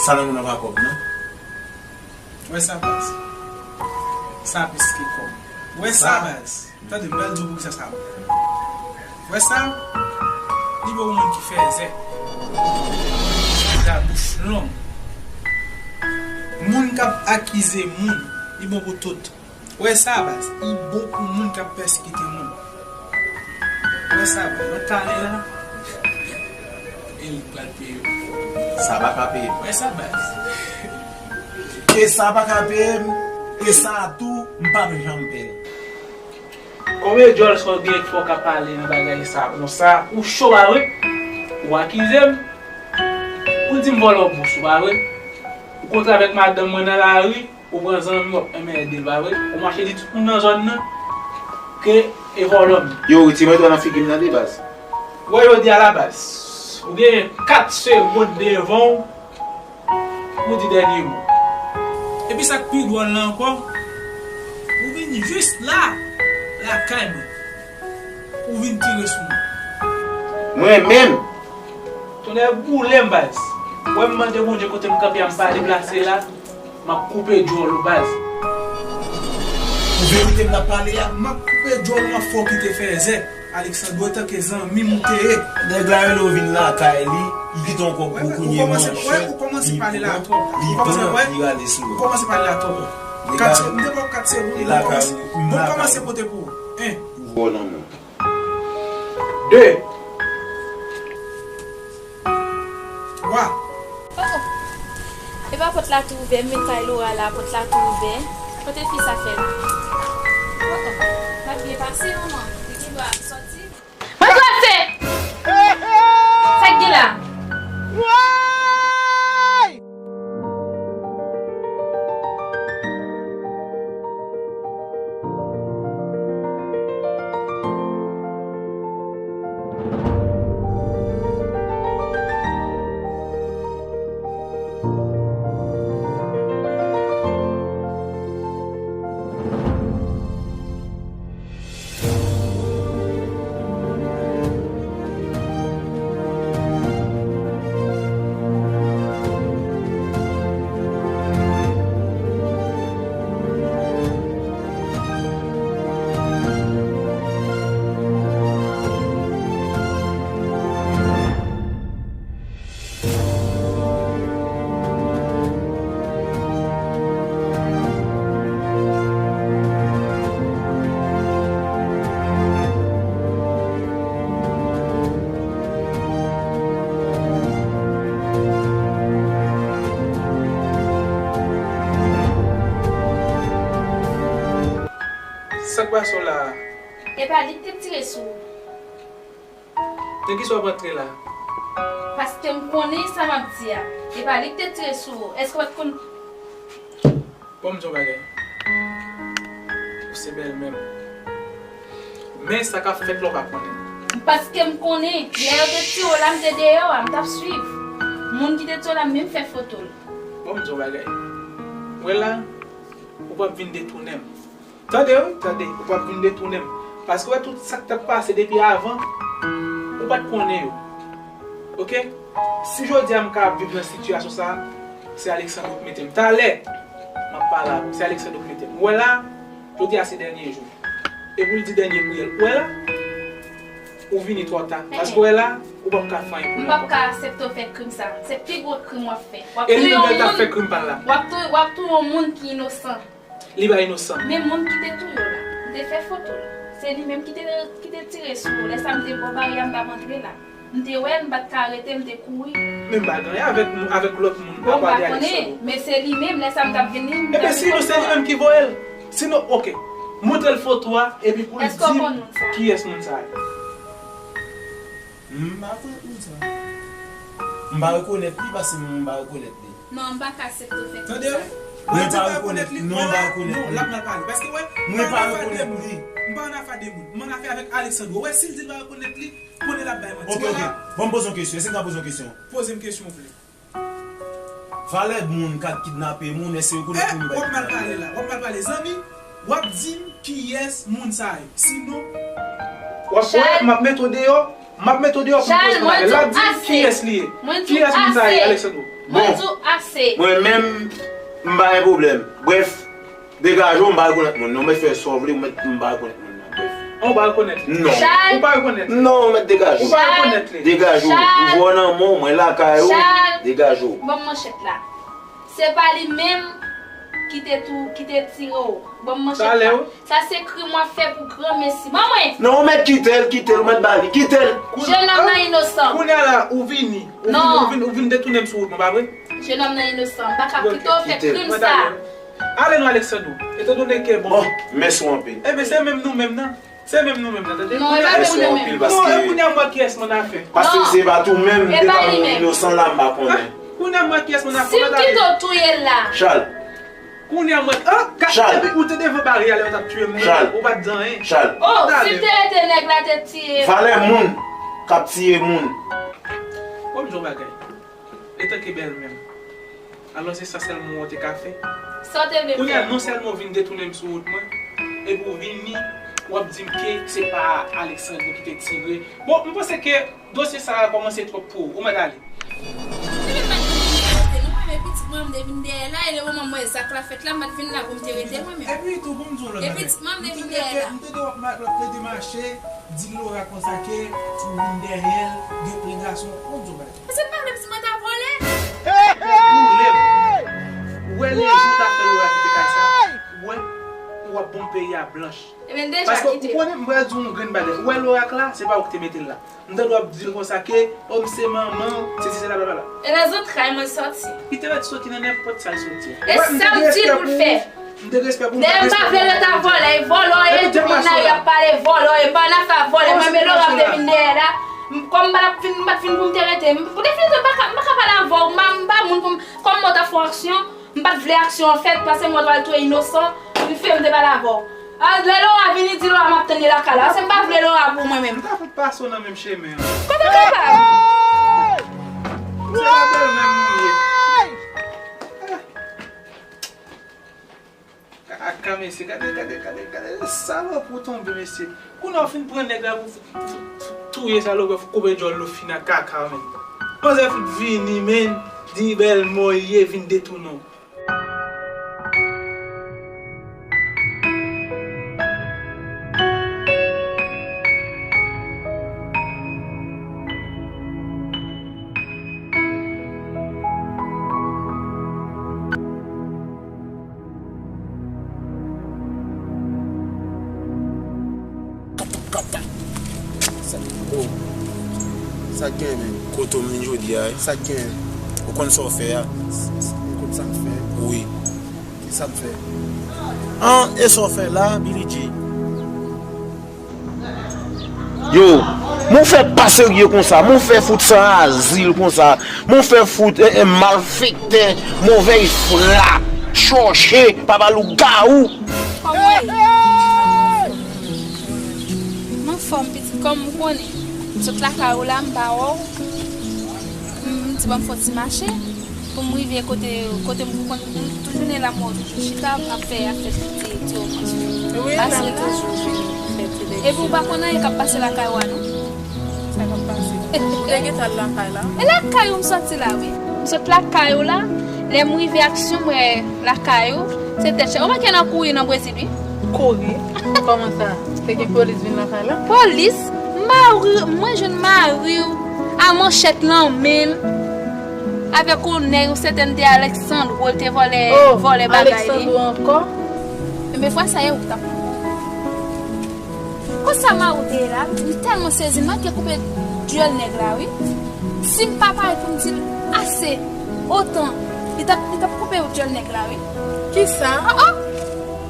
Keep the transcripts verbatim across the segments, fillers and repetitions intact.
Sa nan men w pa kòb, non? Wè sa, baz. Sa plis ke kòb. Wè sa, baz. Tande, m pral di w poukisa sa bon. Wè sa, li bon pou moun ki fèzè. Moun ki gen bouch long. Moun k ap akize moun, li bon pou tout. Wè sa, baz, li bon pou moun k ap pèsekite moun. Wè sa, baz, nan talè la, e li k pral peye w. Sa pa ka peye m. Wè sa, baz. E sa pa ka peye m, e sa a tou, m p ap janm pè l. Konbyen djòl sa w gen k fè w ka pale nan bagay sa konsa? Ou cho, pa vre? Ou akize m. Ou di m vòlò bous ou, pa vre? Ou kontre avèk madanm mwen nan lari, ou pran zanmi w ap enmède l, pa vre? Ou mache di tout moun nan zòn nan ke e vòlò m. Yo, retire mèt nan figi m nan de baz. Wè, yo di a la baz. Ou gen kat segonn devan w. Ou di dènye mo. Epi sa k pi dwòl la ankò, ou vin jis la, lakay mwen. Ou vin tire sou mwen. Mwen menm? Tonnè boule m, baz. Wè m mande Bondye kote m kanpe a, m pa deplase la, m ap koupe djòl ou, baz. Pou verite m t ap pale a. M ap koupe djòl ou, m ap fè w kite fèzè. Alexandro, tanke zanmi m ou te ye. Nèg la rele w vin lakay li, li kite yon kòb pou kounye manchèt, li pran, li rale sou ou. Ou kòmanse pale la twòp. Kat se, m te ba w kat segonn, bon, kòmanse pote pou ou. En. Ou vòlò nan men. De. Wa. Oh, oh. Epa pòt la tou ouvè, m vin kay Laura la, pòt la tou ouvè. Kote fi sa fè la? Oh, oh. L ap byen pase, manman. Li gen dwa sòti. Mwen travèse! Sa k gen la? Sa k pase w la a? Epa li k te tire sou ou. Nan kisa w ap antre la? Paske m konnen sa m ap di a. Epa li k te tire sou ou. Èske w pa t konn? Bon, m di yon bagay. Ou se bèlmè m. Men sa k ap fèt la w pa konnen. Paske m konnen. Lè yo te tire w la, m te deyò a, m t ap swiv. Moun ki te tire w la, m menm fè foto l. Bon, m di yon bagay. Ou wè la, ou p ap vin detounen m. Tande wi, tande, ou p ap vin detounen m. Paske w wè tout sa k t ap pase depi avan, ou pa t konnen yo. Oke? Si jodi a m ka ap viv nan sitiyasyon sa a, se Alexandro k mete m. Talè, m ap pale avè w, se Alexandro k mete m. Ou wè la, jodi a se dènye jou. E pou l di dènye priyè l. Ou wè la, ou vini twò ta. Paske w wè la, ou p ap ka fè anyen pou l ankò. M p ap ka aksepte w fè krim sa. Se pi gwo krim w ap fè. E li menm lè l t ap fè krim pa l la. W ap touye, w ap touye yon moun ki inosan. Li pa inosan. Men moun ki te touye w la, m te fè foto l. Se li menm ki te, ki te tire sou ou. Lè sa a m te bò baryè a, m t ap antre la. M te wè l, m pa t ka rete, m te kouri. Men m pa gen anyen avèk, avèk lòt moun, apa de Alexandro. Bon, m pa konnen, men se li menm, lè sa a m t ap vini, m t ap vin. Ebyen, sinon, se li menm ki voye l. Sinon, oke. Montre l foto a, epi pou l di m kiyès moun sa a ye. M pa konn moun sa. M pa rekonèt li, paske m pa rekonèt li. Non, m pa ka aksepte w fè krim sa. Tande wi. Mwen pa rekonèt li. Non, m pa rekonèt li. Non, l ap mal pale. Paske, wè, mwen pa rekonèt li. M pa ann afè de moun. M ann afè avèk Alexandro. Wè, si l di l pa rekonèt li, konnen l ap bay manti. Oke, oke. Bon, m poze yon kesyon. Èske m ka poze yon kesyon? Poze m kesyon w vle. Valè moun k ap kidnape moun, èske yo konnen moun bay kidnape? W ap mal pale la, w ap mal pale. Zanmi, w ap di m kiyès moun sa yo. Sinon, w ap wè, m ap mete w deyò. M ap mete w deyò pou m poze pale. L ap di m kiyès li ye. Kiyès moun sa ye, Alexandro? Mwen di w ase. Mwen menm, m pa gen pwoblèm. Brèf, degaje w, m pa rekonèt moun nan. Ou mèt fè sa w vle, ou mèt, m pa rekonèt moun nan. Brèf. Ou pa rekonèt li? Non. Ou pa rekonèt li? Non, ou mèt degaje w. Ou pa rekonèt li? Degaje w. Ou vò nan men w, mwen lakay ou. Degaje w. Ban m manchèt la. Se pa li menm ki te tou, ki te tire w. Ban m manchèt la. Sa se krim w ap fè pou granmesi. Ban mwen! Non, ou mèt kite l, kite l, ou mèt ba li. Kite l. Jenòm nan inosan. Kounye a la, ou vini. Ou vini, ou vini, ou vini detounen m sou wout mwen, pa vre? Jenòm nan inosan. M pa ka kite w fè krim sa. Ale non, Alexandro. Etandone ke, bon. Bon, mèsi anpil. Ebyen, se menm nou menm nan. Se menm nou menm nan, tande? Non, e pa menm nou menm. Non, e kounye a m wè kiyès m annafè. Paske se pa tou menm, e pa li menm. Inosan la, m pa konnen. Kounye a m wè kiyès m annafè. Si m kite w touye l la. Chal. Kounye a m wè, ah, ka, Chal. Epi ou te devan baryè a lè yo t ap tiye moun, Chal. Ou pa t di anyen. Chal. Oh, si m te rete nèg la te tiye. Valè moun k ap tiye moun. Bon, m di w yon bagay. Etanke bèlmè m. Alò se sa sèlman w te ka fè? Sa w te vle fè? Kounye a non sèlman w vin detounen m sou wout mwen, epi w vini, w ap di m ke se pa Alexandro ki te tire. Bon, m panse ke dosye sa a kòmanse twòp pou ou. Ou mèt ale. Li vin mèt vin rete, non, mwen menm, e pitit mwen, m te vin dèyè la, e le moman m wè zak la fèt la, m pa t vin la pou m te rete, mwen menm. Epi tou, pou m di w lòt bagay. E pitit mwen, m te vin dèyè la. M te di w ap ma-, w ap plede mache, di Laura konsa ke ou vin dèyè l, gen plen gason, pou m di w bagay. Paske m pa vle pitit mwen ta vole. Ou vle m. Ou wè lejou w ta fè Laura kite kay sa, ou wè, ou ap bon peyi a blanch. Ebyen, deja kite. Paske ou konnen, m pral di w yon grenn bagay. Ou wè Laura k la, se pa ou ki te mete l la. M tande w ap di l konsa ke, o, m se manman w, sesi, sela, blablabla. E nan zantray mwen soti. Li te mèt soti nan nenpòt sa l soti a. E sa m di l pou l fè. M te gen respè pou ou, m te gen respè pou ou. Dayè m pa vle l ta vòlè, e vòlò ye, epi kounye a y ap pale vòlò, e pa nan afè vòlè, mwen menm Laura m te vin dèyè la, m, kòm m pa t ap fin, m pa t fin pou m te rete, m, pou definitivman m pa ka, m pa ka pale avè w, m pa, m pa moun pou m, kòm mwen w t ap fè yon aksyon, m pa t vle aksyon an fèt, paske mwen w t al touye inosan, m fè m te pale avè w. A, lè Laura vini, di Laura m ap tann li lakay la, paske m pa vle Laura pou mwen menm. M ta fout pase w nan menm chemen an. Kote w kapab? Se pa bèlmè m ou ye. Kaka, mesye, gade, gade, gade, gade, salòp ou tonbe, mesye. Kounye a w fin pran nèg la pou, pou, pou touye salòp, pou koupe djòl lo fina kaka, men. Manzè fout vini, men, di bèlmè w ye, vin detounen w. Sa, oh. Sa k gen, men? Kote w vin jodi a, wi. Sa k gen? Ou konn sa w fè a? S-, s-, m konn sa m fè? Wi. Ki sa m fè? An, e sa w fè la, Billy J? Yo, men w fè pa serye konsa, men w fè fout san azil konsa, men w fè fout, e, e, malfektè, movèz fwa, chòche, papa lougawou. Kòman w ye? M anfòm, pitit, kòm ou konnen. M sot lakay ou la, m pa wè w. M, m di ban m fè yon ti mache. Pou m rive kote, kote m konn, m, tout jounen la, m wè w toujou chita, ap fè, ap fè ti, ti romans. Wi, m ap la. Epi w pa konn anyen k ap pase lakay ou a, non? Sa k ap pase? Ou te gentan al lakay la? E lakay ou m soti la, wi. M sot lakay ou la, lè m rive aksyon, m wè lakay ou, se tèt chaje. Ou manke nan kouri nan Brezil, wi. Kouri? Kòman sa? Te gen polis vin lakay la? Polis? Mari, mwen jwenn mari w a manchèt nan men l. Avèk yon nèg, yon sètèn te Alexandro, l te vòlè, vòlè bagay li. Oh, Alexandro ankò? Ebyen, fwa sa e ou k t ap pran. Konsa mari w te ye la, m tèlman sezi, m manke koupe dyòl nèg la, wi. Si m pa parèt pou m di l ase, otan, li t ap, li t ap koupe dyòl nèg la, wi. Kisa? Oh, oh!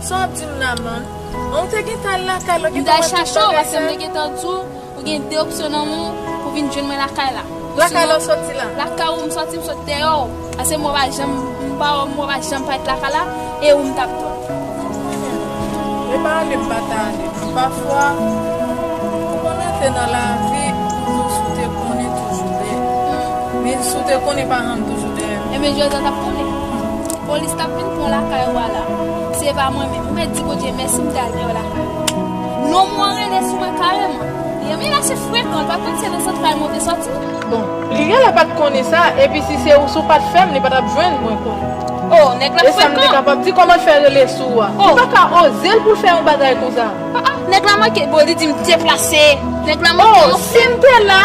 Sa w ap di m la, man? An, ou te gentan al lakay la, ou gentan wè tout bagay sa? M t al chache w, paske m te gentan di w, ou gen de opsyon nan men w pou vin jwenn mwen lakay la. Lakay la w soti la? Lakay ou m soti, m sot dèyè w. Paske mwen pa janm, m pa, mwen pa janm parèt lakay la, e ou m t ap tann. E pa ale m pa ta ale. Pafwa, ou konn antre nan lavi, toujou si w te konnen, toujou dèyè. Men si w te konnen, pa janm toujou dèyè. Ebyen, jodi a t ap konnen. Polis t ap vin pran w lakay ou a la. Se pa mwen menm. Ou mèt di Bondye mèsi m te al dèyè lakay ou. Non mwen rele sou mwen kareman. Yamina se frekan, pa konn se nan zantray monte sòti. Bon, li genlè pa t konnen sa, epi si se ou, si w pa t fè m, li pa t ap jwenn mwen konnen. Oh, nèg la frekan. E sa m te kapab di, kòman l fè rele sou ou a? Li pa ka oze l pou l fè yon bagay konsa. Ah, ah, nèg la manke, bon, li di m deplase. Nèg la manke. Oh, si m te la,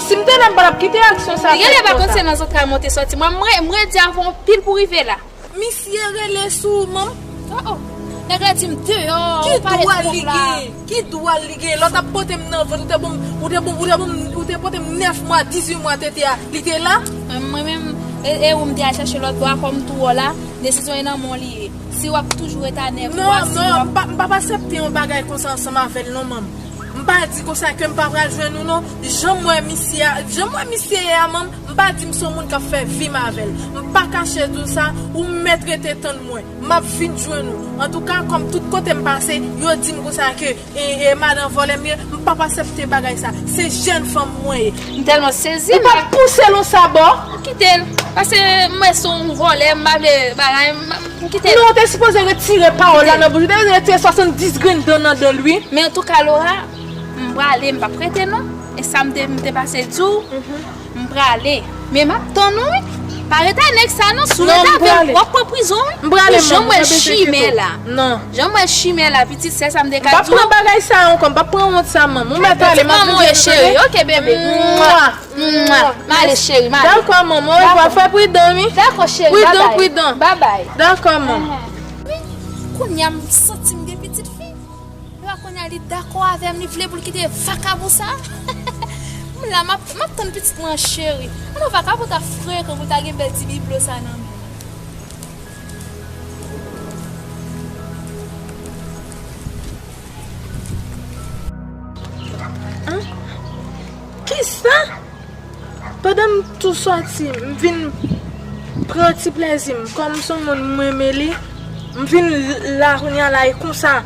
si m te la, m pa t ap kite aksyon sa fèt konsa. Li genlè pa konn se nan zantray monte sòti. Mwen, mwen, mwen di avan anpil pou rive la. Misye rele sou ou, manm. Oh, oh. Nèg la di m deyò, ou pale twòp la. Ki dwa li gen? Ki dwa li gen? Lè w t ap pote m nan vant, ou te ban m, ou te ban m, ou te ban m, ou te pote m nèf mwa, dizuit mwa tete a, li te la? Mwen, mwen menm, e, e ou m te al chèche lòt bò a, kòm tou wè w la, desizyon e nan men w li ye. Si w ap toujou ret a nèg ou a, si w ap... Non, non, m pa, m p ap aksepte yon bagay konsa ansanm avè l non, manm. M pa di konsa ke m pa pral jwenn ou non. Jan m wè misye a, jan m wè misye ye a, manm, m pa di m se yon moun k ap fè vi m avè l. M pa kache di w sa, ou mèt rete tann mwen. M ap vin jwenn ou. Antouka, kòm tout kote m pase, yo di m konsa ke, e, e, madan vòlè m ye, m p ap aksepte bagay sa. Se jèn fanm mwen ye. M tèlman sezi. Ou pa pouse l yon sabò? Kite l. Paske m wè se yon vòlè, m pa vle bagay, m, m kite l. Non, ou te sipoze retire pawòl la nan bouch ou. Ou te sipoze retire swasanndis grenn dan nan dan l, wi. Men antouka, Laura, m prale, m p ap rete non. E sa m te, m te pase di w, m prale. Men m ap tann ou, wi. Pa ret a nèg sa non, si w ret avè l, w ap pran prizon, wi. M prale, manman, jan m wè chimè la. Non. Jan m wè chimè la, pitit, sèl sa m te ka di w. M p ap pran bagay sa ankò, m p ap pran wont sa, manman. Ou mèt ale, m ap vin jwenn ou, tande? Ok, bebe. Mwa. Mwa. M ale, cheri, m ale. Dakò, manman. Orevwa, fè pridan, wi. Dakò, cheri, babay. Pridan, pridan. Babay. Dakò, manman. Wi, kounye a m santi m gen pitit fi. Epa kounye a li dakò avè m, li vle pou l kite vakabon sa. M la, m ap, m ap tann pitit mwen an, cheri. Ann, vakabon ta frekan pou l ta gen bèl ti biblo sa nan men l. Kisa? Pandan m tou sòti, m vin pran ti plèzi m. Kòm se yon moun m renmen li, m vin la kounye a la e konsa.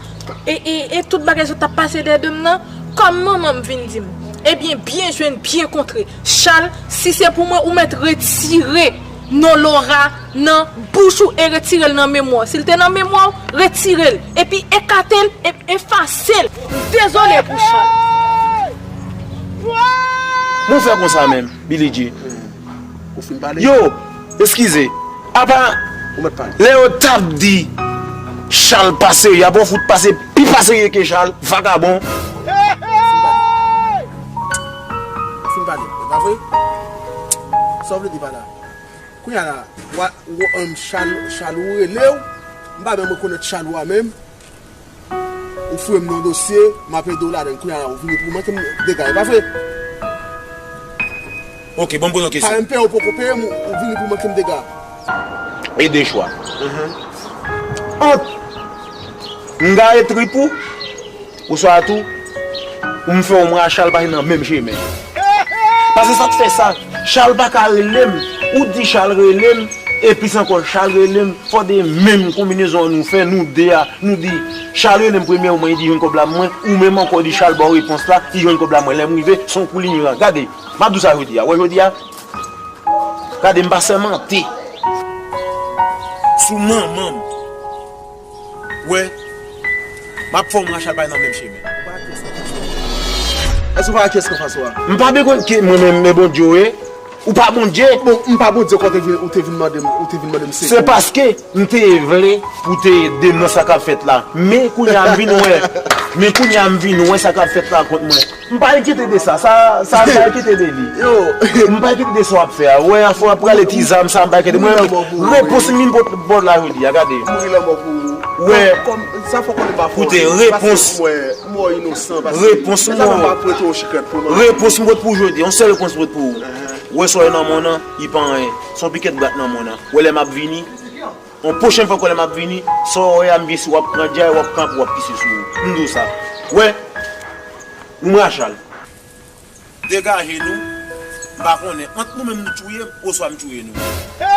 E, e, e tout bagay sa t ap pase dèyè do m nan, kòm manman m vin di m. Ebyen, byen jwenn, byen kontre. Chal, si se pou mwen, ou mèt retire non Laura nan bouch ou e retire l nan memwa w. Si l te nan memwa w, retire l. Epi ekate l, e, efase l. M dezole pou Chal. Bon, fè konsa menm, Billy Djay. Ou fin pale? Yo, eskize. Apa, lè yo t ap di Chal pa serye, apa w fout pase, pi pa serye ke Chal, vakabon. Fin pale. Fin pale, e pa vre? Sa w vle di pa la? Kounye a la, wa, wa, um, Chal, Chal ou rele w, m pa menm rekonèt Chal ou a menm. Ou fouye m nan dosye, m ap ede w ladan l. Kounye a la, ou vini pou manke m dega, e pa vre? Ok, bon, m poze w kesyon. Parèy m peye, ou poko peye m, ou, ou vini pou manke m dega. E de chwa. Ant m gaye trip ou, oswa tou, ou m fè omwen a Chal pase nan menm chemen. Paske sa k fè sa, Chal pa ka rele m, ou di Chal rele m, e plis ankò, Chal rele m, fò de menm konbinezon an nou fè, nou de a, nou di, Chal rele m premyèman, li di jwenn kòb la mwen, ou menm ankò di Chal ba w repons la, li jwenn kòb la mwen, lè m rive, se yon kou linyon an. Gade, m ap di w sa jodi a, wè jodi a, gade, m pa sèmante sou manman m. Wè, m ap fè w mwache al bay nan menm chemen. Èske w pa ak kiyès k anfas ou a? M pa bezwen ke mwen menm, men Bondye w ye. Ou pa Bondye. Bon, m pa Bondye, kòman ou te vin, ou te vin mande m, ou te vin mande m sekou? Se paske m te vle pou w te ede m nan sa k ap fèt la. Men kounye a m vin wè, men kounye a m vin wè sa k ap fèt la kont mwen. M pa enkyete de sa, sa, sa m pa enkyete de li. Yo. M pa enkyete de sa w ap fè a. Wè, afè w ap prale ti zam sa, m pa enkyete. Mwen, repons m vin pot, pot la jodi a, gade. Mouri lanmò pou ou. Wè. Kòm, kòm, sa fò konnen pa fò. Koute, repons. Paske mwen, mwen inosan, paske repons mwen, sa fè m pa prete yon chikrèt pou mwen. Repons m pot pou jodi, yon sèl repons m pot pou ou. Wè, sa w wè nan men w nan, li pa anyen. Se yon pikèt brat nan men w nan. Wè, lè m ap vini, yon pwochèn fwa ankò lè m ap vini, sa w wè a, m vin si w ap pran djay, w ap kanpe, w ap pise sou ou. M di w sa. Wè, ou m rachal. Degaje nou, m pa konnen, ant nou menm nou touye m, oswa m touye nou.